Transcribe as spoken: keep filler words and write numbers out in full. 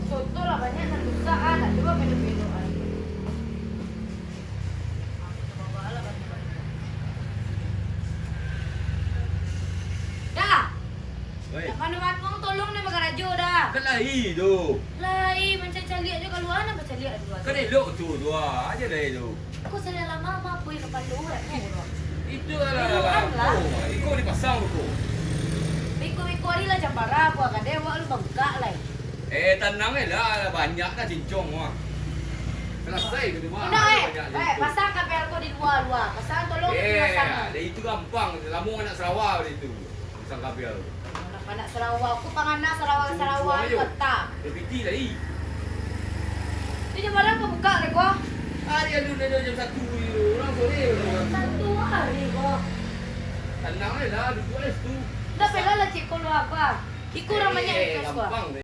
Contoh lah banyak nan rusak ah, tak ada belok-belok ah. Dah. Oi. Nak mano-mano tolong ni bakarajo dah. Kan lai tu. Lai, mancaliak jo kalua, nak bacaliak dulu. Kan elok tu, tu ah, aja lai tu. Kok salah lama, apa yang kapalo urang tu, bro? Itu lah, lah, lah. Iko dipasang tu. Beko-beko hari lah jam bara, aku akan dewak lu bangkak lai. Eh, tanang je lah, banyak dah cincong mah. Selesai ke tu mah. Indak, eh. Banyak cincong. Eh, pasang kabel kau di lua-lua. Pasang, tolong dipasang. Eh, dah itu gampang. Lamo nak sarawa itu. Pasang kabel. Anak-anak sarawa. Aku pangana sarawa-sarawa. Cuba ajo. Kata. Dia piti lai. Dia jam bara kau buka, Rego? Hari alun dah jam satu je. Orang sore baru. Satu hari, Rego. Tanang je lah, duduk je situ. Dah, bela lah, cik, kalau apa. Iko urang banyak request gua. Eh, gampang.